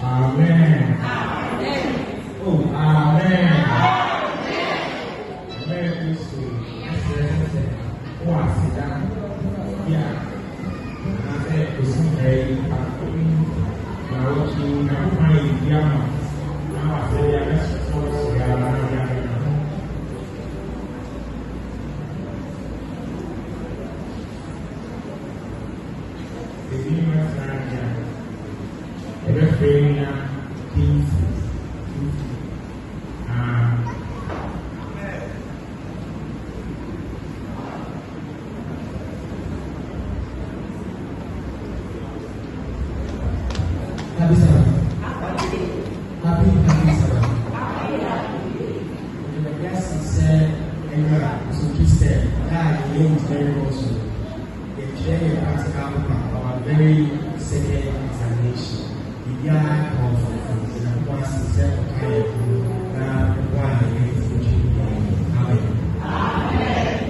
Amen. Oh, amen. Amen. Kristo, ɛsrɛ sɛ wɔ aseda bi a anaasɛ osi ɛyi baako bi na wɔtwe Nyankopɔn ayɛ biribi ama na wasɛ deɛ abɛsosɔ so ya na ɔde abɛma. Ebi mɛtena deɛ ɛbɛfrɛ nua Kingsley. Kingsley. Ah. Happy Sabbath. Happy, happy Sabbath. Awurade ase sɛ ɛnura so Kristian a yɛyɛ with very also. Yɛtwerɛ yɛ practical paper, our very second examination. Biribiara kɔɔ fɔfɔ. Nyankopɔn ase sɛ ɔka yɛ ho na ɔboa yɛn ne ɛtwi. Amen. Amen.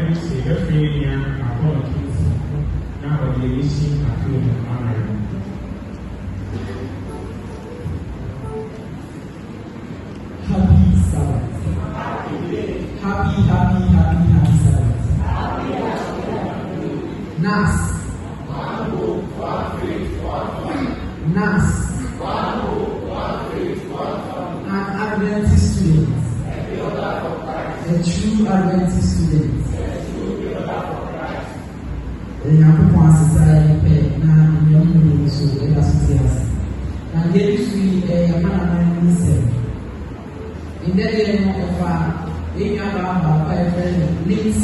Kristo, ɛbɛfrɛ nua Apollo Kingsley na ɔde esi appeal no ama yɛn. Happy Sabbath. Happy, happy, happy, happy Sabbath. Nas. Nas. An Adventist student. A true Adventist student. Onyankopɔn asesa yɛn pɛ na nnuamu mu nso ɛda so te ase. Na deɛ ɛdi so yi ɛyɛ amanaman mu nsɛm. Ndɛ deɛ no ɛfa yɛn nua baa baako a yɛfrɛ no Lindsay.